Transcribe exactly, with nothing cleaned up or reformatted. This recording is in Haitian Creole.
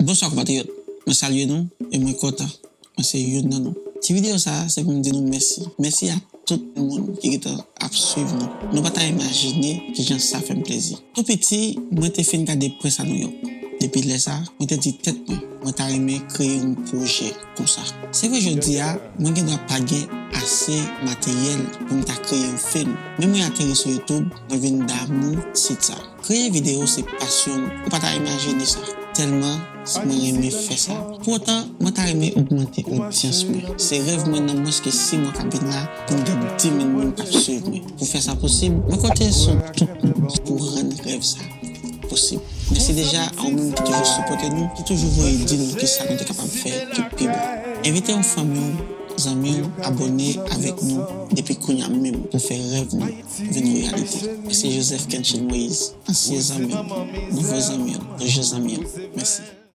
Bonswa konpatriyòt, mwen salye nou e mwen kontan mwen se youn nan nou. Ti videyo sa a se pou m di nou mèsi. Mèsi a tout moun ki gentan ap swiv nou. Nou pa ta imajine kijan sa fè m plezi. Tou piti, mwen te fin gade Prens a Nouyòk. Depi lè sa a, mwen te di tèt mwen, mwen ta renmen kreye yon pwojè konsa. Se vre jodi a, mwen gen dwa pa gen ase materyèl pou m ta kreye yon fim. Men mwen ateri sou YouTube, mwen vin damou sit sa. Kreye videyo se pasyon m, ou pa ta imajine sa. Tèlman mwen renmen fè sa. Pou otan, mwen ta renmen ogmante odyans mwen. Se rèv mwen nan mwens ke sis mwa k ap vin la pou m gen dis mil moun k ap swiv mwen. Pou fè sa posib, mwen konte sou tout moun pou rann rèv sa posib. Mèsi deja a ou menm ki toujou sipòte nou, ki toujou voye di nou kisa nou te kapab fè ki pi bon. Envite yon fanmi w, zanmi w, abòne avèk nou depi kounye a menm pou fè rèv nou vin yon reyalite. Mwen se Joseph Kenchil Moïse, ansyen zanmi w, nouvo zanmi w, toujou zanmi w. Mèsi.